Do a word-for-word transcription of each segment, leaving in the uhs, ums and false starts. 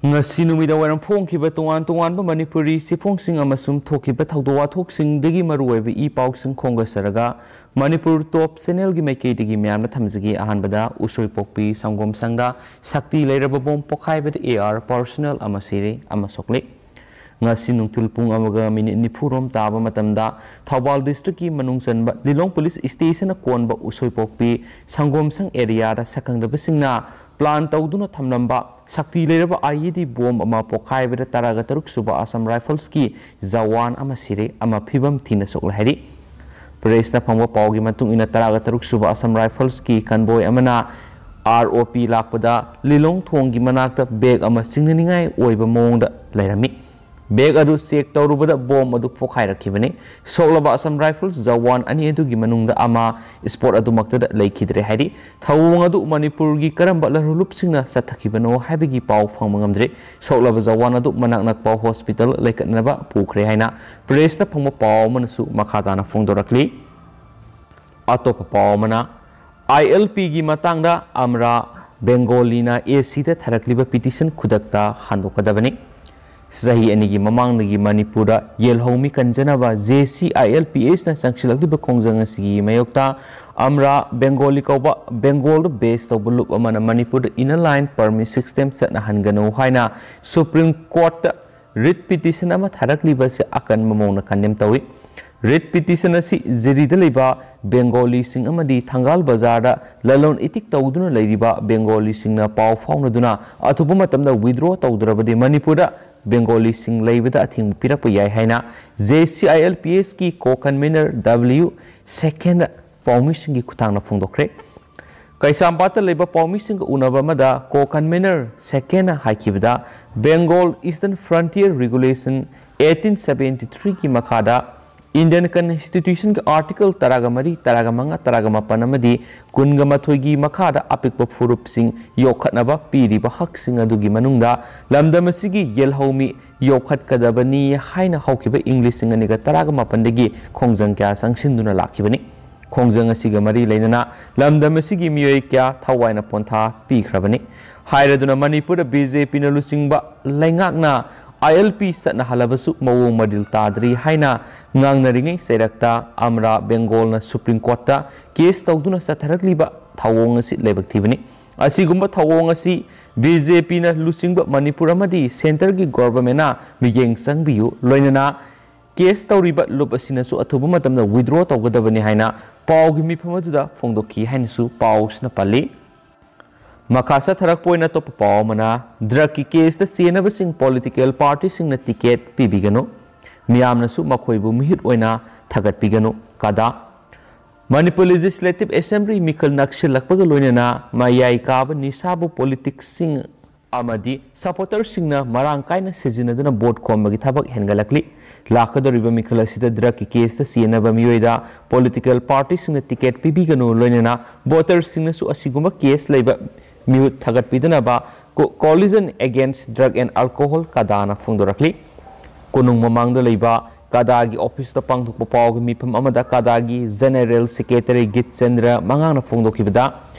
ꯉꯁꯤ ꯅꯨꯃꯤꯗꯥꯡ ꯋꯥꯏꯔꯝ ꯐꯣꯡꯈꯤꯕ ꯇꯣꯉꯥꯟ ꯇꯣꯉꯥꯟꯕ ꯃꯅꯤꯄꯨꯔꯤ ꯆꯦꯐꯣꯡꯁꯤꯡ ꯑꯃꯁꯨꯡ ꯊꯣꯛꯈꯤꯕ ꯊꯧꯗꯣꯛ ꯋꯥꯊꯣꯛꯁꯤꯡꯗꯒꯤ ꯃꯔꯨꯑꯣꯏꯕ ꯏ ꯄꯥꯎꯁꯤꯡ ꯈꯣꯝꯒꯠꯆꯔꯒ, ꯃꯅꯤꯄꯨꯔ ꯇꯣꯞ ꯆꯦꯅꯦꯜꯒꯤ ꯃꯥꯏꯀꯩꯗꯒꯤ ꯃꯌꯥꯝꯅ ꯊꯝꯖꯒꯦ꯫ ꯑꯍꯥꯟꯕꯗ ꯎꯁꯣꯏꯄꯣꯛꯄꯤ ꯁꯪꯒꯣꯝ ꯁꯪꯗ ꯁꯛꯇꯤ ꯂꯩꯔꯕ ꯕꯣꯝ ꯄꯣꯈꯥꯏꯕꯗ AR personnel ꯑꯃ ꯁꯤꯔꯦ ꯑꯃ ꯁꯣꯛꯂꯦ꯫ ꯉꯁꯤ ꯅꯨꯡꯊꯤꯜ ꯄꯨꯡ ꯑꯃꯒ ꯃꯤꯅꯤꯠ ꯅꯤꯐꯨ ꯔꯣꯝ ꯇꯥꯕ ꯃꯇꯝꯗ ꯊꯧꯕꯥꯜ ꯗꯤꯁꯇ꯭ꯔꯤꯛꯀꯤ ꯃꯅꯨꯡ ꯆꯟꯕ ꯂꯤꯂꯣꯡ ꯄꯨꯂꯤꯁ ꯁ꯭ꯇꯦꯁꯟꯅ ꯀꯣꯟꯕ ꯎꯁꯣꯏꯄꯣꯛꯄꯤ ꯁꯪꯒꯣꯝ ꯁꯪ ꯑꯦꯔꯤꯌꯥꯗ ꯁꯛꯈꯪꯗꯕꯁꯤꯡꯅ ꯄ꯭ꯂꯥꯟ ꯇꯧꯗꯨꯅ ꯊꯝꯂꯝꯕ ꯁꯛꯇꯤ ꯂꯩꯔꯕ IED ꯕꯣꯝ ꯑꯃ ꯄꯣꯈꯥꯏꯕꯗ ꯇꯔꯥꯒ ꯇꯔꯨꯛ ꯁꯨꯕ ꯑꯁꯥꯝ ꯔꯥꯏꯐꯜꯁꯀꯤ ꯖꯋꯥꯟ ꯑꯃ ꯁꯤꯔꯦ, ꯑꯃ ꯐꯤꯕꯝ ꯊꯤꯅ ꯁꯣꯛꯂꯦ ꯍꯥꯏꯔꯤ꯫ ꯄ꯭ꯔꯦꯁꯅ ꯐꯪꯕ ꯄꯥꯎꯒꯤ ꯃꯇꯨꯡ ꯏꯟꯅ, ꯇꯔꯥꯒ ꯇꯔꯨꯛ ꯁꯨꯕ ꯑꯁꯥꯝ ꯔꯥꯏꯐꯜꯁꯀꯤ ꯀꯟꯕꯣꯏ ꯑꯃꯅ ROP ꯂꯥꯛꯄꯗ ꯂꯤꯂꯣꯡ ꯊꯣꯡꯒꯤ ꯃꯅꯥꯛꯇ ꯕꯦꯒ ꯑꯃ ꯆꯤꯡꯅꯅꯤꯡꯉꯥꯏ ꯑꯣꯏꯕ ꯃꯑꯣꯡꯗ ꯂꯩꯔꯝꯃꯤ꯫ ꯕꯦꯒ ꯑꯗꯨ ꯆꯦꯛ ꯇꯧꯔꯨꯕꯗ ꯕꯣꯝ ꯑꯗꯨ ꯄꯣꯈꯥꯏꯔꯛꯈꯤꯕꯅꯤ꯫ ꯁꯣꯛꯂꯕ ꯑꯁꯥꯝ ꯔꯥꯏꯐꯜꯁ ꯖꯋꯥꯟ ꯑꯅꯤ ꯑꯗꯨꯒꯤ ꯃꯅꯨꯡꯗ ꯑꯃ ꯁ꯭ꯄꯣꯠ ꯑꯗꯨꯃꯛꯇꯗ ꯂꯩꯈꯤꯗ꯭ꯔꯦ ꯍꯥꯏꯔꯤ꯫ ꯊꯧꯑꯣꯡ ꯑꯗꯨ ꯃꯅꯤꯄꯨꯔꯒꯤ ꯀꯔꯝꯕ ꯂꯔꯨꯂꯨꯞꯁꯤꯡꯅ ꯆꯠꯊꯈꯤꯕꯅꯣ ꯍꯥꯏꯕꯒꯤ ꯄꯥꯎ ꯐꯪꯕ ꯉꯝꯗ꯭ꯔꯤ꯫ ꯁꯣꯛꯂꯕ ꯖꯋꯥꯟ ꯑꯗꯨ ꯃꯅꯥꯛ ꯅꯛꯄ ꯍꯣꯁꯄꯤꯇꯥꯜ ꯂꯩꯈꯠꯅꯕ ꯄꯨꯈ꯭ꯔꯦ ꯍꯥꯏꯅ ꯄ꯭ꯔꯦꯁꯇ ꯐꯪꯕ ꯄꯥꯎ ꯑꯃꯅꯁꯨ ꯃꯈꯥ ꯇꯥꯅ ꯐꯣꯡꯗꯣꯔꯛꯂꯤ꯫ ꯑꯇꯣꯞꯄ ꯄꯥꯎ ꯑꯃꯅ, ILPꯒꯤ ꯃꯇꯥꯡꯗ ꯑꯃꯔꯥ ꯕꯦꯡꯒꯣꯂꯤꯅ ACꯗ ꯊꯥꯔꯛꯂꯤꯕ ꯄꯤꯇꯤꯁꯟ ꯈꯨꯗꯛꯇ ꯍꯟꯗꯣꯛꯀꯗꯕꯅꯤ꯫ ꯆꯍꯤ ꯑꯅꯤꯒꯤ ꯃꯃꯥꯡꯗꯒꯤ ꯃꯅꯤꯄꯨꯔꯗ ꯌꯦꯜꯍꯧꯃꯤ ꯀꯟꯖꯅꯕ JCILPHꯅ ꯆꯪꯁꯤꯜꯂꯛꯂꯤꯕ ꯈꯣꯡꯖꯪ ꯑꯁꯤꯒꯤ ꯃꯥꯌꯣꯛꯇ ꯑꯃꯔꯥ ꯕꯦꯡꯒꯣꯂꯤ ꯀꯧꯕ ꯕꯦꯡꯒꯣꯜꯗ ꯕꯦꯁ ꯇꯧꯕ ꯂꯨꯞ ꯑꯃꯅ ꯃꯅꯤꯄꯨꯔꯗ Inner Line Permit System ꯆꯠꯅꯍꯟꯒꯅꯨ ꯍꯥꯏꯅ ꯁꯨꯄ꯭ꯔꯤꯝ ꯀꯣꯔꯠꯇ ꯔꯤꯠ ꯄꯤꯇꯤꯁꯟ ꯑꯃ ꯊꯥꯔꯛꯂꯤꯕ ꯑꯁꯤ ꯑꯀꯟꯕ ꯃꯑꯣꯡꯗ ꯀꯟꯗꯦꯝ ꯇꯧꯏ꯫ ꯔꯤꯠ ꯄꯤꯇꯤꯁꯟ ꯑꯁꯤ ꯖꯤꯔꯤꯗ ꯂꯩꯕ ꯕꯦꯡꯒꯣꯂꯤꯁꯤꯡ ꯑꯃꯗꯤ ꯊꯪꯒꯥꯜ ꯕꯖꯥꯔꯗ ꯂꯂꯣꯟ ꯏꯇꯤꯛ ꯇꯧꯗꯨꯅ ꯂꯩꯔꯤꯕ ꯕꯦꯡꯒꯣꯂꯤꯁꯤꯡꯅ ꯄꯥꯎ ꯐꯥꯎꯅꯗꯨꯅ ꯑꯊꯨꯕ ꯃꯇꯝꯗ ꯋꯤꯗ꯭ꯔꯣ ꯇꯧꯗ꯭ꯔꯕꯗꯤ ꯃꯅꯤꯄꯨꯔꯗ ꯕꯦꯡꯒꯣꯂꯤꯁꯤꯡ ꯂꯩꯕꯗ ꯑꯊꯤꯡꯕ ꯄꯤꯔꯛꯄ ꯌꯥꯏ ꯍꯥꯏꯅ JCILPHꯀꯤ ꯀꯣ ꯀꯟꯚꯤꯅꯔ W ꯁꯦꯀꯦꯟꯗ ꯄꯥꯎꯃꯤꯁꯤꯡꯒꯤ ꯈꯨꯠꯊꯥꯡꯗ ꯐꯣꯡꯗꯣꯛꯈ꯭ꯔꯦ꯫ ꯀꯩꯁꯥꯝꯄꯥꯠꯇ ꯂꯩꯕ ꯄꯥꯎꯃꯤꯁꯤꯡꯒ ꯎꯅꯕ ꯑꯃꯗ ꯀꯣ ꯀꯟꯚꯤꯅꯔ ꯁꯦꯀꯦꯟꯅ ꯍꯥꯏꯈꯤꯕꯗ, Bengal Eastern Frontier Regulation eighteen seventy threeꯒꯤ ꯃꯈꯥꯗ Indian Constitutionꯒꯤ Article ꯇꯔꯥꯒ ꯃꯔꯤ, ꯇꯔꯥꯒ ꯃꯉꯥ, ꯇꯔꯥꯒ ꯃꯥꯄꯟ ꯑꯃꯗꯤ ꯀꯨꯟꯒ ꯃꯥꯊꯣꯏꯒꯤ ꯃꯈꯥꯗ ꯑꯄꯤꯛꯄ ꯐꯨꯔꯨꯞꯁꯤꯡ ꯌꯣꯛꯈꯠꯅꯕ ꯄꯤꯔꯤꯕ ꯍꯛꯁꯤꯡ ꯑꯗꯨꯒꯤ ꯃꯅꯨꯡꯗ ꯂꯝꯗꯝ ꯑꯁꯤꯒꯤ ꯌꯦꯜꯍꯧꯃꯤ ꯌꯣꯛꯈꯠꯀꯗꯕꯅꯤ ꯍꯥꯏꯅ ꯍꯧꯈꯤꯕ ꯏꯪ ꯂꯤꯁꯤꯡ ꯑꯅꯤꯒ ꯇꯔꯥꯒ ꯃꯥꯄꯟꯗꯒꯤ ꯈꯣꯡꯖꯪ ꯀꯌꯥ ꯆꯪꯁꯤꯟꯗꯨꯅ ꯂꯥꯛꯈꯤꯕꯅꯤ꯫ ꯈꯣꯡꯖꯪ ꯑꯁꯤꯒ ꯃꯔꯤ ꯂꯩꯅꯅ ꯂꯝꯗꯝ ꯑꯁꯤꯒꯤ ꯃꯤꯑꯣꯏ ꯀꯌꯥ ꯊꯋꯥꯏꯅ ꯄꯣꯟꯊꯥ ꯄꯤꯈ꯭ꯔꯕꯅꯤ꯫ ꯍꯥꯏꯔꯗꯨꯅ ꯃꯅꯤꯄꯨꯔꯗ ꯕꯤ ꯖꯦ ꯄꯤꯅ ꯂꯨꯆꯤꯡꯕ ꯂꯩꯉꯥꯛꯅ ꯑꯥꯏ ꯑꯦꯜ ꯄꯤ ꯆꯠꯅꯍꯜꯂꯕꯁꯨ ꯃꯑꯣꯡ ꯃꯔꯤꯜ ꯇꯥꯗ꯭ꯔꯤ ꯍꯥꯏꯅ ꯉꯥꯡꯅꯔꯤꯉꯩ ꯆꯩꯔꯛꯇ ꯑꯃꯔꯥ ꯕꯦꯡꯒꯣꯜꯅ ꯁꯨꯄ꯭ꯔꯤꯝ ꯀꯣꯔꯠꯇ ꯀꯦꯁ ꯇꯧꯗꯨꯅ ꯆꯠꯊꯔꯛꯂꯤꯕ ꯊꯧꯑꯣꯡ ꯑꯁꯤ ꯂꯥꯏꯕꯛ ꯊꯤꯕꯅꯤ꯫ ꯑꯁꯤꯒꯨꯝꯕ ꯊꯧꯑꯣꯡ ꯑꯁꯤ ꯕꯤ ꯖꯦ ꯄꯤꯅ ꯂꯨꯆꯤꯡꯕ ꯃꯅꯤꯄꯨꯔ ꯑꯃꯗꯤ ꯁꯦꯟꯇꯔꯒꯤ ꯒꯣꯚꯔꯟꯃꯦꯟꯠꯅ ꯃꯤꯠꯌꯦꯡ ꯆꯪꯕꯤꯌꯨ, ꯂꯣꯏꯅꯅ ꯀꯦꯁ ꯇꯧꯔꯤꯕ ꯂꯨꯞ ꯑꯁꯤꯅꯁꯨ ꯑꯊꯨꯕ ꯃꯇꯝꯗ ꯋꯤꯗ꯭ꯔꯣ ꯇꯧꯒꯗꯕꯅꯤ ꯍꯥꯏꯅ ꯄꯥꯎꯒꯤ ꯃꯤꯐꯝ ꯑꯗꯨꯗ ꯐꯣꯡꯗꯣꯛꯈꯤ ꯍꯥꯏꯅꯁꯨ ꯄꯥꯎꯁꯤꯅ ꯄꯜꯂꯤ꯫ ꯃꯈꯥ ꯆꯠꯊꯔꯛꯄ ꯑꯣꯏꯅ ꯑꯇꯣꯞꯄ ꯄꯥꯎ ꯑꯃꯅ, ꯗ꯭ꯔꯒꯀꯤ ꯀꯦꯁꯇ ꯆꯦꯟꯅꯕꯁꯤꯡ ꯄꯣꯂꯤꯇꯤꯀꯦꯜ ꯄꯥꯔꯇꯤꯁꯤꯡꯅ ꯇꯤꯀꯦꯠ ꯄꯤꯕꯤꯒꯅꯨ, ꯃꯤꯌꯥꯝꯅꯁꯨ ꯃꯈꯣꯏꯕꯨ ꯃꯤꯍꯨꯠ ꯑꯣꯏꯅ ꯊꯥꯒꯠꯄꯤꯒꯅꯨ꯫ ꯀꯗꯥ꯫ ꯃꯅꯤꯄꯨꯔ ꯂꯦꯖꯤꯁꯂꯦꯇꯤꯚ ꯑꯦꯁꯦꯝꯕ꯭ꯂꯤ ꯃꯤꯈꯜ ꯅꯛꯁꯤꯜꯂꯛꯄꯒ ꯂꯣꯏꯅꯅ ꯃꯌꯥꯏ ꯀꯥꯕ ꯅꯤꯁꯥꯕꯨ ꯄꯣꯂꯤꯇꯤꯛꯁꯁꯤꯡ ꯑꯃꯗꯤ ꯁꯄꯣꯔꯇꯔꯁꯤꯡꯅ ꯃꯔꯥꯡ ꯀꯥꯏꯅ ꯁꯤꯖꯤꯟꯅꯗꯨꯅ ꯚꯣꯠ ꯈꯣꯝꯕꯒꯤ ꯊꯕꯛ ꯍꯦꯟꯒꯠꯂꯛꯂꯤ꯫ ꯂꯥꯛꯀꯗꯧꯔꯤꯕ ꯃꯤꯈꯜ ꯑꯁꯤꯗ ꯗ꯭ꯔꯒꯀꯤ ꯀꯦꯁꯇ ꯆꯦꯟꯅꯕ ꯃꯤꯑꯣꯏꯗ ꯄꯣꯂꯤꯇꯤꯀꯦꯜ ꯄꯥꯔꯇꯤꯁꯤꯡꯅ ꯇꯤꯀꯦꯠ ꯄꯤꯕꯤꯒꯅꯨ, ꯂꯣꯏꯅꯅ ꯚꯣꯇꯔꯁꯤꯡꯅꯁꯨ ꯑꯁꯤꯒꯨꯝꯕ ꯀꯦꯁ ꯂꯩꯕ ꯃꯤꯍꯨꯠ ꯊꯥꯒꯠꯄꯤꯗꯅꯕ ꯀꯣ-, Coalition Against Drug and Alcohol ꯀꯗꯥꯅ ꯐꯣꯡꯗꯣꯔꯛꯂꯤ꯫ ꯀꯣꯅꯨꯡ ꯃꯃꯥꯡꯗ ꯂꯩꯕ ꯀꯗꯥꯒꯤ ꯑꯣꯐꯤꯁꯇ ꯄꯥꯡꯊꯣꯛꯄ ꯄꯥꯎꯒꯤ ꯃꯤꯐꯝ ꯑꯃꯗ ꯀꯗꯥꯒꯤ ꯖꯦꯅꯦꯔꯦꯜ ꯁꯦꯀ꯭ꯔꯦꯇꯔꯤ ꯒꯤꯠꯆꯟꯗ꯭ꯔ ꯃꯉꯥꯡꯅ ꯐꯣꯡꯗꯣꯛꯈꯤꯕꯗ,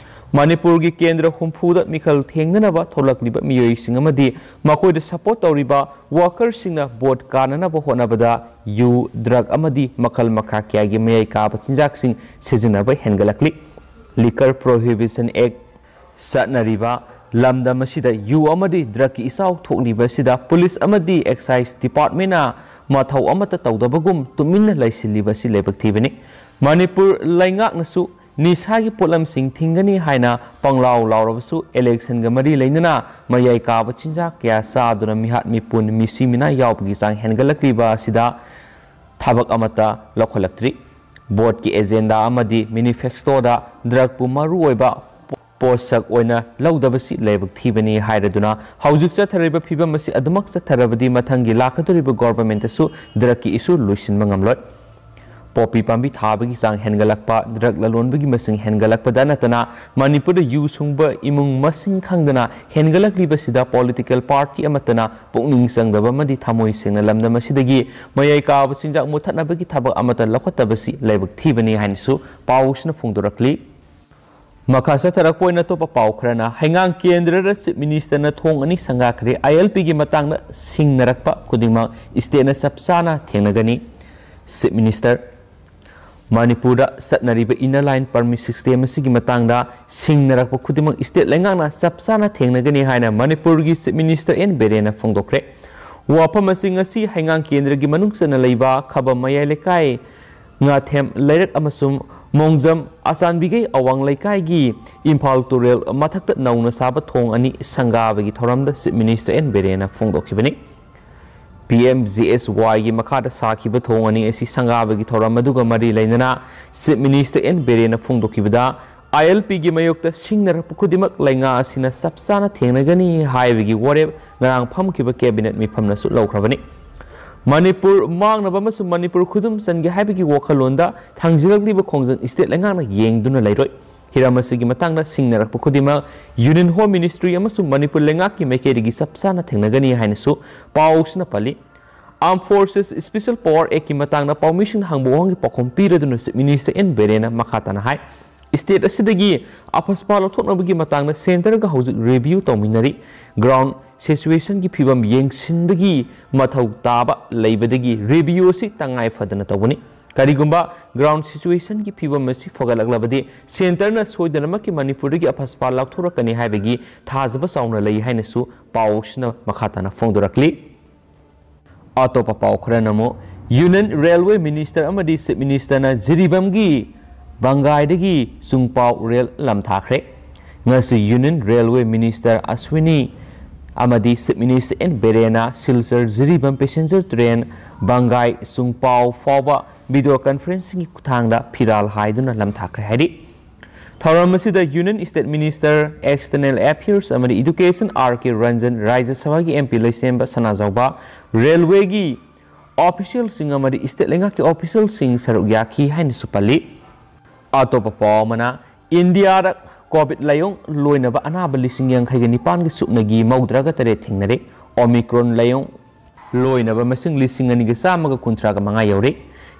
ꯃꯅꯤꯄꯨꯔꯒꯤ ꯀꯦꯟꯗ꯭ꯔ ꯍꯨꯝꯐꯨꯗ ꯃꯤꯈꯜ ꯊꯦꯡꯅꯅꯕ ꯊꯣꯛꯂꯛꯂꯤꯕ ꯃꯤꯑꯣꯏꯁꯤꯡ ꯑꯃꯗꯤ ꯃꯈꯣꯏꯗ ꯁꯄꯣꯔꯠ ꯇꯧꯔꯤꯕ ꯋꯥꯀꯔꯁꯤꯡꯅ ꯚꯣꯠ ꯀꯥꯅꯅꯕ ꯍꯣꯠꯅꯕꯗ ꯌꯨ, ꯗ꯭ꯔꯒ ꯑꯃꯗꯤ ꯃꯈꯜ ꯃꯈꯥ ꯀꯌꯥꯒꯤ ꯃꯌꯥꯏ ꯀꯥꯕ ꯆꯤꯟꯖꯥꯛꯁꯤꯡ ꯁꯤꯖꯤꯟꯅꯕ ꯍꯦꯟꯒꯠꯂꯛꯂꯤ꯫ Liquor Prohibition Act ꯆꯠꯅꯔꯤꯕ ꯂꯝꯗꯝ ꯑꯁꯤꯗ ꯌꯨ ꯑꯃꯗꯤ ꯗ꯭ꯔꯒꯀꯤ ꯏꯆꯥꯎ ꯊꯣꯛꯂꯤꯕ ꯑꯁꯤꯗ ꯄꯨꯂꯤꯁ ꯑꯃꯗꯤ ꯑꯦꯛꯁꯥꯏꯖ ꯗꯤꯄꯥꯔꯠꯃꯦꯟꯅ ꯃꯊꯧ ꯑꯃꯠꯇ ꯇꯧꯗꯕꯒꯨꯝ ꯇꯨꯃꯤꯟꯅ ꯂꯩꯁꯤꯜꯂꯤꯕ ꯑꯁꯤ ꯂꯥꯏꯕꯛ ꯊꯤꯕꯅꯤ꯫ ꯃꯅꯤꯄꯨꯔ ꯂꯩꯉꯥꯛꯅꯁꯨ ꯅꯤꯁꯥꯒꯤ ꯄꯣꯠꯂꯝꯁꯤꯡ ꯊꯤꯡꯒꯅꯤ ꯍꯥꯏꯅ ꯄꯪꯂꯥꯎ ꯂꯥꯎꯔꯕꯁꯨ, ꯏꯂꯦꯛꯁꯟꯒ ꯃꯔꯤ ꯂꯩꯅꯅ ꯃꯌꯥꯏ ꯀꯥꯕ ꯆꯤꯟꯖꯥꯛ ꯀꯌꯥ ꯆꯥꯗꯨꯅ ꯃꯤꯍꯥꯠ ꯃꯤꯄꯨꯟ, ꯃꯤꯁꯤ ꯃꯤꯅꯥ ꯌꯥꯎꯕꯒꯤ ꯆꯥꯡ ꯍꯦꯟꯒꯠꯂꯛꯂꯤꯕ ꯑꯁꯤꯗ ꯊꯕꯛ ꯑꯃꯠꯇ ꯂꯧꯈꯠꯂꯛꯇ꯭ꯔꯤ꯫ ꯚꯣꯠꯀꯤ ꯑꯦꯖꯦꯟꯗꯥ ꯑꯃꯗꯤ ꯃꯦꯅꯤꯐꯦꯁꯇꯣꯗ ꯗ꯭ꯔꯒꯄꯨ ꯃꯔꯨꯑꯣꯏꯕ ꯄꯣꯠꯁꯛ ꯑꯣꯏꯅ ꯂꯧꯗꯕꯁꯤ ꯂꯥꯏꯕꯛ ꯊꯤꯕꯅꯤ ꯍꯥꯏꯔꯗꯨꯅ, ꯍꯧꯖꯤꯛ ꯆꯠꯊꯔꯤꯕ ꯐꯤꯕꯝ ꯑꯁꯤ ꯑꯗꯨꯃꯛ ꯆꯠꯊꯔꯕꯗꯤ ꯃꯊꯪꯒꯤ ꯂꯥꯛꯀꯗꯧꯔꯤꯕ ꯒꯣꯚꯔꯟꯃꯦꯟꯠꯇꯁꯨ ꯗ꯭ꯔꯒꯀꯤ ꯏꯁꯨ ꯂꯣꯏꯁꯤꯟꯕ ꯉꯝꯂꯣꯏ꯫ ꯄꯣꯄꯤ ꯄꯥꯝꯕꯤ ꯊꯥꯕꯒꯤ ꯆꯥꯡ ꯍꯦꯟꯒꯠꯂꯛꯄ, ꯗ꯭ꯔꯒ ꯂꯂꯣꯟꯕꯒꯤ ꯃꯁꯤꯡ ꯍꯦꯟꯒꯠꯂꯛꯄꯗ ꯅꯠꯇꯅ ꯃꯅꯤꯄꯨꯔꯗ ꯌꯨ ꯁꯨꯡꯕ ꯏꯃꯨꯡ ꯃꯁꯤꯡ ꯈꯪꯗꯅ ꯍꯦꯟꯒꯠꯂꯛꯂꯤꯕꯁꯤꯗ ꯄꯣꯂꯤꯇꯤꯀꯦꯜ ꯄꯥꯔꯇꯤ ꯑꯃꯠꯇꯅ ꯄꯨꯛꯅꯤꯡ ꯆꯪꯗꯕ ꯑꯃꯗꯤ ꯊꯃꯣꯏ ꯁꯦꯡꯅ ꯂꯝꯗꯝ ꯑꯁꯤꯗꯒꯤ ꯃꯌꯥꯏ ꯀꯥꯕ ꯆꯤꯟꯖꯥꯛ ꯃꯨꯠꯊꯠꯅꯕꯒꯤ ꯊꯕꯛ ꯑꯃꯠꯇ ꯂꯧꯈꯠꯇꯕꯁꯤ ꯂꯥꯏꯕꯛ ꯊꯤꯕꯅꯤ ꯍꯥꯏꯅꯁꯨ ꯄꯥꯎꯁꯤꯅ ꯐꯣꯡꯗꯣꯔꯛꯂꯤ꯫ ꯃꯈꯥ ꯆꯠꯊꯔꯛꯄ ꯑꯣꯏꯅ ꯑꯇꯣꯞꯄ ꯄꯥꯎ ꯈꯔꯅ, ꯍꯩꯉꯥꯡ ꯀꯦꯟꯗ꯭ꯔꯗ Chief Ministerꯅ ꯊꯣꯡ ꯑꯅꯤ ꯁꯪꯒꯥꯈ꯭ꯔꯦ꯫ ILPꯒꯤ ꯃꯇꯥꯡꯗ ꯁꯤꯡꯅꯔꯛꯄ ꯈꯨꯗꯤꯡꯃꯛ stateꯅ ꯆꯞ ꯆꯥꯅ ꯊꯦꯡꯅꯒꯅꯤ꯫ Chief Minister, ꯃꯅꯤꯄꯨꯔꯗ ꯆꯠꯅꯔꯤꯕ Inner Line Permit System ꯑꯁꯤꯒꯤ ꯃꯇꯥꯡꯗ ꯁꯤꯡꯅꯔꯛꯄ ꯈꯨꯗꯤꯡꯃꯛ state ꯂꯩꯉꯥꯛꯅ ꯆꯞ ꯆꯥꯅ ꯊꯦꯡꯅꯒꯅꯤ ꯍꯥꯏꯅ ꯃꯅꯤꯄꯨꯔꯒꯤ Chief Minister N ꯕꯤꯔꯦꯟꯅ ꯐꯣꯡꯗꯣꯛꯈ꯭ꯔꯦ꯫ ꯋꯥꯐꯝ ꯑꯁꯤ ꯉꯁꯤ ꯍꯩꯉꯥꯡ ꯀꯦꯟꯗ꯭ꯔꯒꯤ ꯃꯅꯨꯡ ꯆꯟꯅ ꯂꯩꯕ ꯈꯕꯝ ꯃꯌꯥꯏ ꯂꯩꯀꯥꯏ, ꯉꯥꯊꯦꯝ ꯂꯩꯔꯛ ꯑꯃꯁꯨꯡ ꯃꯣꯡꯖꯝ ꯑꯆꯥꯟꯕꯤꯒꯩ ꯑꯋꯥꯡ ꯂꯩꯀꯥꯏꯒꯤ ꯏꯝꯐꯥꯜ ꯇꯨꯔꯦꯜ ꯃꯊꯛꯇ ꯅꯧꯅ ꯁꯥꯕ ꯊꯣꯡ ꯑꯅꯤ ꯁꯪꯒꯥꯕꯒꯤ ꯊꯧꯔꯝꯗ Chief Minister N ꯕꯤꯔꯦꯟꯅ ꯐꯣꯡꯗꯣꯛꯈꯤꯕꯅꯤ꯫ PMGSYꯒꯤ ꯃꯈꯥꯗ ꯁꯥꯈꯤꯕ ꯊꯣꯡ ꯑꯅꯤ ꯑꯁꯤ ꯁꯪꯒꯥꯕꯒꯤ ꯊꯧꯔꯝ ꯑꯗꯨꯒ ꯃꯔꯤ ꯂꯩꯅꯅ Chief Minister N ꯕꯤꯔꯦꯟꯅ ꯐꯣꯡꯗꯣꯛꯈꯤꯕꯗ, ILPꯒꯤ ꯃꯥꯌꯣꯛꯇ ꯁꯤꯡꯅꯔꯛꯄ ꯈꯨꯗꯤꯡꯃꯛ ꯂꯩꯉꯥꯛ ꯑꯁꯤꯅ ꯆꯞ ꯆꯥꯅ ꯊꯦꯡꯅꯒꯅꯤ ꯍꯥꯏꯕꯒꯤ ꯋꯥꯔꯦꯞ ꯉꯔꯥꯡ ꯐꯝꯈꯤꯕ cabinet ꯃꯤꯐꯝꯅꯁꯨ ꯂꯧꯈ꯭ꯔꯕꯅꯤ꯫ ꯃꯅꯤꯄꯨꯔ ꯃꯥꯡꯅꯕ ꯑꯃꯁꯨꯡ ꯃꯅꯤꯄꯨꯔ ꯈꯨꯗꯨꯝ ꯆꯟꯒꯦ ꯍꯥꯏꯕꯒꯤ ꯋꯥꯈꯜꯂꯣꯟꯗ ꯊꯥꯡꯖꯤꯜꯂꯛꯂꯤꯕ ꯈꯣꯡꯖꯪ state ꯂꯩꯉꯥꯛꯅ ꯌꯦꯡꯗꯨꯅ ꯂꯩꯔꯣꯏ꯫ ꯍꯤꯔꯝ ꯑꯁꯤꯒꯤ ꯃꯇꯥꯡꯗ ꯁꯤꯡꯅꯔꯛꯄ ꯈꯨꯗꯤꯡꯃꯛ Union Home Ministry ꯑꯃꯁꯨꯡ ꯃꯅꯤꯄꯨꯔ ꯂꯩꯉꯥꯛꯀꯤ ꯃꯥꯏꯀꯩꯗꯒꯤ ꯆꯞ ꯆꯥꯅ ꯊꯦꯡꯅꯒꯅꯤ ꯍꯥꯏꯅꯁꯨ ꯄꯥꯎꯁꯤꯅ ꯄꯜꯂꯤ꯫ Armed Forces Special Power Actꯀꯤ ꯃꯇꯥꯡꯗ ꯄꯥꯎꯃꯤꯁꯤꯡꯅ ꯍꯪꯕ ꯋꯥꯍꯪꯒꯤ ꯄꯥꯎꯈꯨꯝ ꯄꯤꯔꯗꯨꯅ Chief Minister N ꯕꯤꯔꯦꯟꯅ ꯃꯈꯥ ꯇꯥꯅ ꯍꯥꯏ, state ꯑꯁꯤꯗꯒꯤ ꯑꯄꯁꯄꯥ ꯂꯧꯊꯣꯛꯅꯕꯒꯤ ꯃꯇꯥꯡꯗ centreꯒ ꯍꯧꯖꯤꯛ review ꯇꯧꯃꯤꯟꯅꯔꯤ꯫ Ground situationꯒꯤ ꯐꯤꯕꯝ ꯌꯦꯡꯁꯤꯟꯕꯒꯤ ꯃꯊꯧ ꯇꯥꯕ ꯂꯩꯕꯗꯒꯤ review ꯑꯁꯤ ꯇꯉꯥꯏ ꯐꯗꯅ ꯇꯧꯒꯅꯤ꯫ ꯀꯔꯤꯒꯨꯝꯕ ground situationꯒꯤ ꯐꯤꯕꯝ ꯑꯁꯤ ꯐꯒꯠꯂꯛꯂꯕꯗꯤ centreꯅ ꯁꯣꯏꯗꯅꯃꯛꯀꯤ ꯃꯅꯤꯄꯨꯔꯗꯒꯤ ꯑꯄꯁꯄꯥ ꯂꯧꯊꯣꯔꯛꯀꯅꯤ ꯍꯥꯏꯕꯒꯤ ꯊꯥꯖꯕ ꯆꯥꯎꯅ ꯂꯩ ꯍꯥꯏꯅꯁꯨ ꯄꯥꯎꯁꯤꯅ ꯃꯈꯥ ꯇꯥꯅ ꯐꯣꯡꯗꯣꯔꯛꯂꯤ꯫ ꯑꯇꯣꯞꯄ ꯄꯥꯎ ꯈꯔꯅ ꯑꯃꯨꯛ Union Railway Minister ꯑꯃꯗꯤ Chief Ministerꯅ ꯖꯤꯔꯤꯕꯥꯝꯒꯤ ꯕꯪꯒꯥꯏꯗꯒꯤ ꯆꯨꯡꯄꯥꯎ ꯔꯦꯜ ꯂꯝꯊꯥꯈ꯭ꯔꯦ꯫ ꯉꯁꯤ Union Railway Minister ꯑꯁ꯭ꯋꯤꯅꯤ ꯑꯃꯗꯤ Chief Minister N ꯕꯤꯔꯦꯟꯅ Silchar Jiribam passenger train ꯕꯪꯒꯥꯏ ꯆꯨꯡꯄꯥꯎ ꯐꯥꯎꯕ video conferencingꯒꯤ ꯈꯨꯠꯊꯥꯡꯗ ꯐꯤꯔꯥꯜ ꯍꯥꯏꯗꯨꯅ ꯂꯝꯊꯥꯈ꯭ꯔꯦ ꯍꯥꯏꯔꯤ꯫ ꯊꯧꯔꯝ ꯑꯁꯤꯗ Union State Minister External Affairs ꯑꯃꯗꯤ Education R K Ranjan, ꯔꯥꯖ꯭ꯌ ꯁꯚꯥꯒꯤ MP ꯂꯩꯁꯦꯝꯕ ꯁꯅꯥꯖꯥꯎꯕ, railwayꯒꯤ officialꯁꯤꯡ ꯑꯃꯗꯤ state ꯂꯩꯉꯥꯛꯀꯤ officialꯁꯤꯡ ꯁꯔꯨꯛ ꯌꯥꯈꯤ ꯍꯥꯏꯅꯁꯨ ꯄꯜꯂꯤ꯫ ꯑꯇꯣꯞꯄ ꯄꯥꯎ ꯑꯃꯅ, ꯏꯟꯗꯤꯌꯥꯗ COVID ꯂꯥꯏꯑꯣꯡ ꯂꯣꯏꯅꯕ ꯑꯅꯥꯕ ꯂꯤꯁꯤꯡ ꯌꯥꯡꯈꯩꯒ ꯅꯤꯄꯥꯟꯒꯤ ꯁꯨꯞꯅꯒꯤ ꯃꯧꯗ꯭ꯔꯥꯒ ꯇꯔꯦꯠ ꯊꯦꯡꯅꯔꯦ꯫ Omicron ꯂꯥꯏꯑꯣꯡ ꯂꯣꯏꯅꯕ ꯃꯁꯤꯡ ꯂꯤꯁꯤꯡ ꯑꯅꯤꯒ ꯆꯥꯝꯃꯒ ꯀꯨꯟꯊ꯭ꯔꯥꯒ ꯃꯉꯥ ꯌꯧꯔꯦ꯫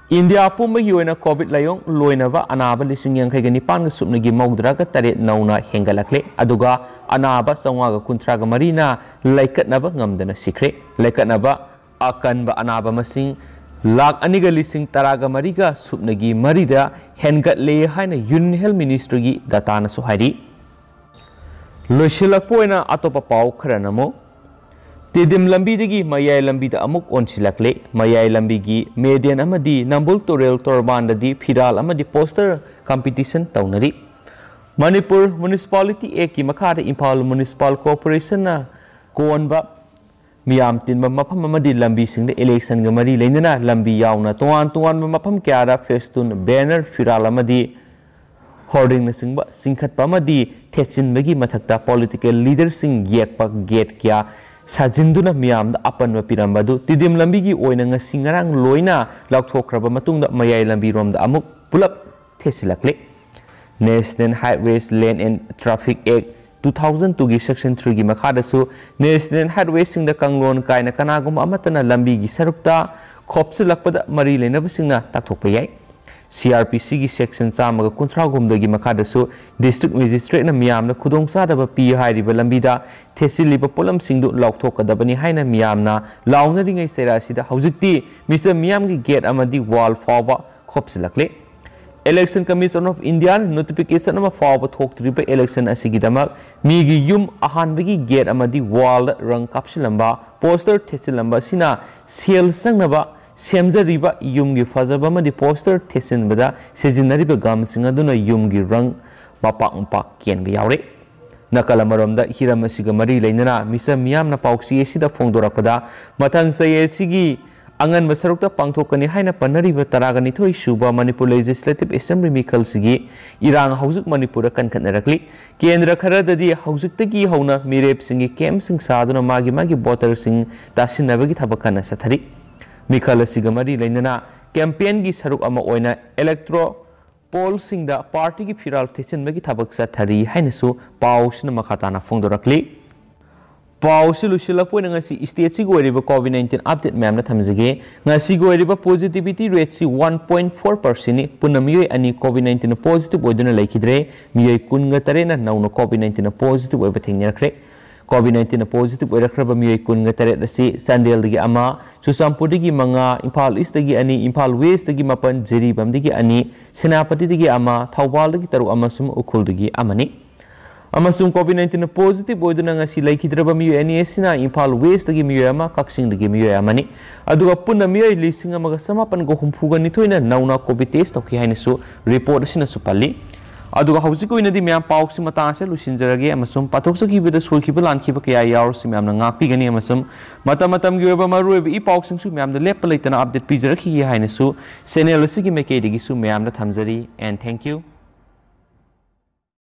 ꯏꯟꯗꯤꯌꯥ ꯄꯨꯝꯕꯒꯤ ꯑꯣꯏꯅ ꯀꯣꯚꯤꯗ ꯂꯥꯏꯑꯣꯡ ꯂꯣꯏꯅꯕ ꯑꯅꯥꯕ ꯂꯤꯁꯤꯡ ꯌꯥꯡꯈꯩꯒ ꯅꯤꯄꯥꯟꯒ ꯁꯨꯞꯅꯒꯤ ꯃꯧꯗ꯭ꯔꯥꯒ ꯇꯔꯦꯠ ꯅꯧꯅ ꯍꯦꯟꯒꯠꯂꯛꯂꯦ, ꯑꯗꯨꯒ ꯑꯅꯥꯕ ꯆꯥꯝꯃꯉꯥꯒ ꯀꯨꯟꯊ꯭ꯔꯥꯒ ꯃꯔꯤꯅ ꯂꯩꯀꯠꯅꯕ ꯉꯝꯗꯅ ꯁꯤꯈ꯭ꯔꯦ꯫ ꯂꯩꯀꯠꯅꯕ ꯑꯀꯟꯕ ꯑꯅꯥꯕ ꯃꯁꯤꯡ ꯂꯥꯈ ꯑꯅꯤꯒ ꯂꯤꯁꯤꯡ ꯇꯔꯥꯒ ꯃꯔꯤꯒ ꯁꯨꯞꯅꯒꯤ ꯃꯔꯤꯗ ꯍꯦꯟꯒꯠꯂꯦ ꯍꯥꯏꯅ ꯌꯨꯅꯤꯌꯟ ꯍꯦꯜꯊ ꯃꯤꯅꯤꯁꯇ꯭ꯔꯤꯒꯤ ꯗꯇꯥꯅꯁꯨ ꯍꯥꯏꯔꯤ꯫ ꯂꯣꯏꯁꯤꯜꯂꯛꯄ ꯑꯣꯏꯅ ꯑꯇꯣꯞꯄ ꯄꯥꯎ ꯈꯔꯅ ꯑꯃꯨꯛ, ꯇꯤꯗꯤꯝ ꯂꯝꯕꯤꯗꯒꯤ ꯃꯌꯥꯏ ꯂꯝꯕꯤꯗ ꯑꯃꯨꯛ ꯑꯣꯟꯁꯤꯜꯂꯛꯂꯦ꯫ ꯃꯌꯥꯏ ꯂꯝꯕꯤꯒꯤ ꯃꯦꯗꯤꯌꯟ ꯑꯃꯗꯤ ꯅꯝꯕꯨꯜ ꯇꯨꯔꯦꯜ ꯇꯣꯔꯕꯥꯟꯗꯗꯤ ꯐꯤꯔꯥꯜ ꯑꯃꯗꯤ ꯄꯣꯁꯇꯔ ꯀꯝꯄꯤꯇꯤꯁꯟ ꯇꯧꯅꯔꯤ꯫ ꯃꯅꯤꯄꯨꯔ ꯃ꯭ꯌꯨꯅꯤꯁꯤꯄꯥꯂꯤꯇꯤ ꯑꯦꯛꯀꯤ ꯃꯈꯥꯗ ꯏꯝꯐꯥꯜ ꯃ꯭ꯌꯨꯅꯤꯁꯤꯄꯥꯜ ꯀꯣꯔꯄꯣꯔꯦꯁꯟꯅ ꯀꯣꯟꯕ ꯃꯤꯌꯥꯝ ꯇꯤꯟꯕ ꯃꯐꯝ ꯑꯃꯗꯤ ꯂꯝꯕꯤꯁꯤꯡꯗ ꯏꯂꯦꯛꯁꯟꯒ ꯃꯔꯤ ꯂꯩꯅꯅ ꯂꯝꯕꯤ ꯌꯥꯎꯅ ꯇꯣꯉꯥꯟ ꯇꯣꯉꯥꯟꯕ ꯃꯐꯝ ꯀꯌꯥꯗ ꯐꯦꯁꯇꯨꯟ, ꯕꯦꯅꯔ, ꯐꯤꯔꯥꯜ ꯑꯃꯗꯤ ꯍꯣꯔꯗꯤꯡꯅꯆꯤꯡꯕ ꯆꯤꯡꯈꯠꯄ ꯑꯃꯗꯤ ꯊꯦꯠꯆꯤꯟꯕꯒꯤ ꯃꯊꯛꯇ ꯄꯣꯂꯤꯇꯤꯀꯦꯜ ꯂꯤꯗꯔꯁꯤꯡ ꯌꯦꯛꯄ ꯒꯦꯠ ꯀꯌꯥ ꯁꯥꯖꯤꯟꯗꯨꯅ ꯃꯤꯌꯥꯝꯗ ꯑꯄꯟꯕ ꯄꯤꯔꯝꯕ ꯑꯗꯨ ꯇꯤꯗꯤꯝ ꯂꯝꯕꯤꯒꯤ ꯑꯣꯏꯅ ꯉꯁꯤ ꯉꯔꯥꯡ ꯂꯣꯏꯅ ꯂꯧꯊꯣꯛꯈ꯭ꯔꯕ ꯃꯇꯨꯡꯗ ꯃꯌꯥꯏ ꯂꯝꯕꯤꯔꯣꯝꯗ ꯑꯃꯨꯛ ꯄꯨꯂꯞ ꯊꯦꯠꯆꯤꯜꯂꯛꯂꯦ꯫ National Highways Land and Traffic Act two thousand two ꯒꯤ Section three ꯒꯤ ꯃꯈꯥꯗꯁꯨ ꯅꯦꯁꯅꯦꯜ ꯍꯥꯏꯋꯦꯁꯤꯡꯗ ꯀꯥꯡꯂꯣꯟ ꯀꯥꯏꯅ ꯀꯅꯥꯒꯨꯝꯕ ꯑꯃꯠꯇꯅ ꯂꯝꯕꯤꯒꯤ ꯁꯔꯨꯛꯇ ꯈꯣꯞꯆꯤꯜꯂꯛꯄꯗ ꯃꯔꯤ ꯂꯩꯅꯕꯁꯤꯡꯅ ꯇꯥꯛꯊꯣꯛꯄ ꯌꯥꯏ꯫ ꯁꯤ ꯑꯥꯔ ꯄꯤ ꯁꯤꯒꯤ Section ꯆꯥꯝꯃꯒ ꯀꯨꯟꯊ꯭ꯔꯥꯍꯨꯝꯗꯣꯏꯒꯤ ꯃꯈꯥꯗꯁꯨ ꯗꯤꯁꯇ꯭ꯔꯤꯛ ꯃꯦꯖꯤꯁꯇ꯭ꯔꯦꯠꯅ ꯃꯤꯌꯥꯝꯗ ꯈꯨꯗꯣꯡꯆꯥꯗꯕ ꯄꯤ ꯍꯥꯏꯔꯤꯕ ꯂꯝꯕꯤꯗ ꯊꯦꯠꯆꯤꯜꯂꯤꯕ ꯄꯣꯠꯂꯝꯁꯤꯡꯗꯨ ꯂꯧꯊꯣꯛꯀꯗꯕꯅꯤ ꯍꯥꯏꯅ ꯃꯤꯌꯥꯝꯅ ꯂꯥꯎꯅꯔꯤꯉꯩ ꯆꯩꯔꯥ ꯑꯁꯤꯗ ꯍꯧꯖꯤꯛꯇꯤ ꯃꯤꯆꯝ ꯃꯤꯌꯥꯝꯒꯤ ꯒꯦꯠ ꯑꯃꯗꯤ ꯋꯥꯜ ꯐꯥꯎꯕ ꯈꯣꯞꯆꯤꯜꯂꯛꯂꯦ꯫ Election Commission of India ꯅ notification ꯑꯃ ꯐꯥꯎꯕ ꯊꯣꯛꯇ꯭ꯔꯤꯕ election ꯑꯁꯤꯒꯤꯗꯃꯛ ꯃꯤꯒꯤ ꯌꯨꯝ ꯑꯍꯥꯟꯕꯒꯤ ꯒꯦꯠ ꯑꯃꯗꯤ ꯋꯥꯜꯗ ꯔꯪ ꯀꯥꯞꯁꯤꯜꯂꯝꯕ, ꯄꯣꯁꯇꯔ ꯊꯦꯠꯆꯤꯜꯂꯝꯕ ꯑꯁꯤꯅ ꯁꯦꯜ ꯆꯪꯅꯕ ꯁꯦꯝꯖꯔꯤꯕ ꯌꯨꯝꯒꯤ ꯐꯖꯕ ꯑꯃꯗꯤ ꯄꯣꯁꯇꯔ ꯊꯦꯠꯆꯤꯟꯕꯗ ꯁꯤꯖꯤꯟꯅꯔꯤꯕ ꯒꯝꯁꯤꯡ ꯑꯗꯨꯅ ꯌꯨꯝꯒꯤ ꯔꯪ ꯃꯄꯥꯛ ꯃꯄꯥꯛ ꯀꯦꯟꯕ ꯌꯥꯎꯔꯦ꯫ ꯅꯥꯀꯜ ꯑꯃꯔꯣꯝꯗ ꯍꯤꯔꯝ ꯑꯁꯤꯒ ꯃꯔꯤ ꯂꯩꯅꯅ ꯃꯤꯆꯝ ꯃꯤꯌꯥꯝꯅ ꯄꯥꯎꯆꯦ ꯑꯁꯤꯗ ꯐꯣꯡꯗꯣꯔꯛꯄꯗ, ꯃꯊꯪ ꯆꯌꯣꯜ ꯑꯁꯤꯒꯤ ꯑꯉꯟꯕ ꯁꯔꯨꯛꯇ ꯄꯥꯡꯊꯣꯛꯀꯅꯤ ꯍꯥꯏꯅ ꯄꯟꯅꯔꯤꯕ ꯇꯔꯥꯒ ꯅꯤꯊꯣꯏ ꯁꯨꯕ ꯃꯅꯤꯄꯨꯔ Legislative Assembly ꯃꯤꯈꯜꯁꯤꯒꯤ ꯏꯔꯥꯡ ꯍꯧꯖꯤꯛ ꯃꯅꯤꯄꯨꯔꯗ ꯀꯟꯈꯠꯅꯔꯛꯂꯤ꯫ ꯀꯦꯟꯗ꯭ꯔ ꯈꯔꯗꯗꯤ ꯍꯧꯖꯤꯛꯇꯒꯤ ꯍꯧꯅ ꯃꯤꯔꯦꯞꯁꯤꯡꯒꯤ ꯀꯦꯝꯞꯁꯤꯡ ꯁꯥꯗꯨꯅ ꯃꯥꯒꯤ ꯃꯥꯒꯤ ꯚꯣꯇꯔꯁꯤꯡ ꯇꯥꯁꯤꯟꯅꯕꯒꯤ ꯊꯕꯛ ꯀꯟꯅ ꯆꯠꯊꯔꯤ꯫ ꯃꯤꯈꯜ ꯑꯁꯤꯒ ꯃꯔꯤ ꯂꯩꯅꯅ ꯀꯦꯝꯄꯦꯟꯒꯤ ꯁꯔꯨꯛ ꯑꯃ ꯑꯣꯏꯅ ꯏꯂꯦꯛꯇ꯭ꯔꯣ ꯄꯣꯜꯁꯤꯡꯗ ꯄꯥꯔꯇꯤꯒꯤ ꯐꯤꯔꯥꯜ ꯊꯦꯠꯆꯤꯟꯕꯒꯤ ꯊꯕꯛ ꯆꯠꯊꯔꯤ ꯍꯥꯏꯅꯁꯨ ꯄꯥꯎꯁꯤꯅ ꯃꯈꯥ ꯇꯥꯅ ꯐꯣꯡꯗꯣꯔꯛꯂꯤ꯫ ꯄꯥꯎꯁꯤ ꯂꯣꯏꯁꯤꯜꯂꯛꯄ ꯑꯣꯏꯅ ꯉꯁꯤ state-ꯁꯤꯒꯤ ꯑꯣꯏꯔꯤꯕ COVID nineteen update ꯃꯌꯥꯝꯅ ꯊꯝꯖꯒꯦ꯫ ꯉꯁꯤꯒꯤ ꯑꯣꯏꯔꯤꯕ positivity rate-ꯁꯤ one point four percent-ꯅꯤ꯫ ꯄꯨꯟꯅ ꯃꯤꯑꯣꯏ ꯑꯅꯤ COVID nineteen positive ꯑꯣꯏꯗꯨꯅ ꯂꯩꯈꯤꯗ꯭ꯔꯦ꯫ ꯃꯤꯑꯣꯏ ꯀꯨꯟꯒ ꯇꯔꯦꯠꯅ ꯅꯧꯅ COVID nineteen positive ꯑꯣꯏꯕ ꯊꯦꯡꯅꯔꯛꯈ꯭ꯔꯦ꯫ COVID nineteen positive ꯑꯣꯏꯔꯛꯈ꯭ꯔꯕ ꯃꯤꯑꯣꯏ ꯀꯨꯟꯒ ꯇꯔꯦꯠ ꯑꯁꯤ ꯆꯥꯟꯗꯦꯜꯗꯒꯤ ꯑꯃ, ꯆꯨꯔꯆꯥꯟꯄꯨꯔꯗꯒꯤ ꯃꯉꯥ, ꯏꯝꯐꯥꯜ East-ꯇꯒꯤ ꯑꯅꯤ, ꯏꯝꯐꯥꯜ West-ꯇꯒꯤ ꯃꯥꯄꯟ, ꯖꯤꯔꯤꯕꯥꯝꯗꯒꯤ ꯑꯅꯤ, ꯁꯦꯅꯥꯄꯇꯤꯗꯒꯤ ꯑꯃ, ꯊꯧꯕꯥꯜꯗꯒꯤ ꯇꯔꯨꯛ ꯑꯃꯁꯨꯡ ꯎꯈ꯭ꯔꯨꯜꯗꯒꯤ ꯑꯃꯅꯤ꯫ ꯑꯃꯁꯨꯡ COVID nineteen positive ꯑꯣꯏꯗꯨꯅ ꯉꯁꯤ ꯂꯩꯈꯤꯗ꯭ꯔꯕ ꯃꯤꯑꯣꯏ ꯑꯅꯤ ꯑꯁꯤꯅ ꯏꯝꯐꯥꯜ West-ꯇꯒꯤ ꯃꯤꯑꯣꯏ ꯑꯃ, ꯀꯛꯆꯤꯡꯗꯒꯤ ꯃꯤꯑꯣꯏ ꯑꯃꯅꯤ꯫ ꯑꯗꯨꯒ ꯄꯨꯟꯅ ꯃꯤꯑꯣꯏ ꯂꯤꯁꯤꯡ ꯑꯃꯒ ꯆꯃꯥꯄꯟꯒ ꯍꯨꯝꯐꯨꯒ ꯅꯤꯊꯣꯏꯅ ꯅꯧꯅ COVID test ꯇꯧꯈꯤ ꯍꯥꯏꯅꯁꯨ report ꯑꯁꯤꯅꯁꯨ ꯄꯜꯂꯤ꯫ ꯑꯗꯨꯒ ꯍꯧꯖꯤꯛꯀꯤ ꯑꯣꯏꯅꯗꯤ ꯃꯌꯥꯝ ꯄꯥꯎꯁꯤ ꯃꯇꯥꯡ ꯑꯁꯤꯗ ꯂꯣꯏꯁꯤꯟꯖꯔꯒꯦ ꯑꯃꯁꯨꯡ ꯄꯥꯊꯣꯛꯆꯈꯤꯕꯗ ꯁꯣꯏꯈꯤꯕ ꯂꯥꯟꯈꯤꯕ ꯀꯌꯥ ꯌꯥꯎꯔꯁꯨ ꯃꯌꯥꯝꯅ ꯉꯥꯛꯄꯤꯒꯅꯤ ꯑꯃꯁꯨꯡ ꯃꯇꯝ ꯃꯇꯝꯒꯤ ꯑꯣꯏꯕ ꯃꯔꯨꯑꯣꯏꯕ ꯏ ꯄꯥꯎꯁꯤꯡꯁꯨ ꯃꯌꯥꯝꯗ ꯂꯦꯞꯄ ꯂꯩꯇꯅ update ꯄꯤꯖꯔꯛꯈꯤꯒꯦ ꯍꯥꯏꯅꯁꯨ channel ꯑꯁꯤꯒꯤ ꯃꯥꯏꯀꯩꯗꯒꯤꯁꯨ ꯃꯌꯥꯝꯗ ꯊꯝꯖꯔꯤ꯫ And thank you꯫